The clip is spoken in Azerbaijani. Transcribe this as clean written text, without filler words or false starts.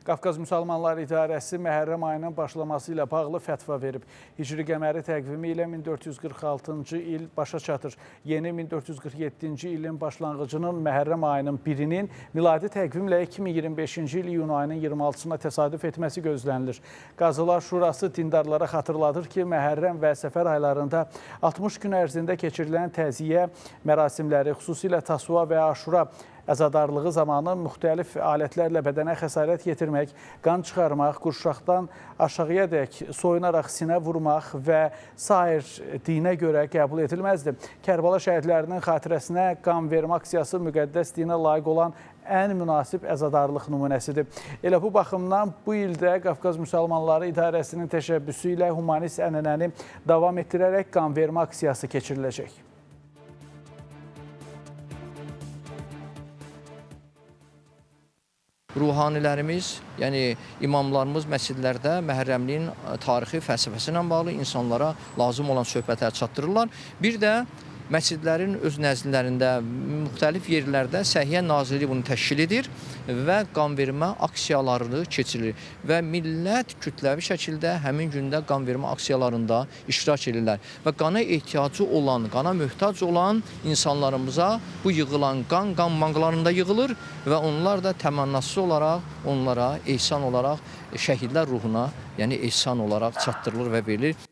Qafqaz Müsəlmanları İdarəsi Məhərrəm ayının başlaması ilə bağlı fətva verib. Hicri qəməri təqvimi ilə 1446-cı il başa çatır. Yeni 1447-ci ilin başlanğıcının Məhərrəm ayının 1-inin miladi təqvimlə 2025-ci il iyun ayının 26-sına təsadüf etməsi gözlənilir. Qazılar Şurası dindarlara xatırladır ki, Məhərrəm və Səfər aylarında 60 gün ərzində keçirilən təziyə mərasimləri, xüsusilə Tasua və Aşura əzadarlığı zamanı müxtəlif alətlərlə bədənə xəsarət yetirmək, qan çıxarmaq, qurşaqdan aşağıya dək soyunaraq sinə vurmaq və sair dinə görə qəbul edilməzdi. Kərbəla şəhidlərinin xatirəsinə qan vermə aksiyası müqəddəs dinə layiq olan ən münasib əzadarlıq nümunəsidir. Elə bu baxımdan bu ildə Qafqaz Müsəlmanları İdarəsinin təşəbbüsü ilə humanist ənənəni davam etdirərək qan vermə aksiyası keçiriləcək. Ruhanilərimiz, yəni imamlarımız məscidlərdə məhərrəmliyin tarixi, fəlsəfəsi ilə bağlı insanlara lazım olan söhbətlər çatdırırlar. Bir də məscidlərin öz nəzdlərində, müxtəlif yerlərdə Səhiyyə Nazirliyi bunu təşkil edir və qan vermə aksiyalarını keçirilir və millət kütləvi şəkildə həmin gündə qan vermə aksiyalarında iştirak edirlər və qana ehtiyacı olan, qana möhtac olan insanlarımıza bu yığılan qan qan banklarında yığılır və onlar da təmənnasız olaraq onlara ehsan olaraq şəhidlər ruhuna, yəni ehsan olaraq çatdırılır və verilir.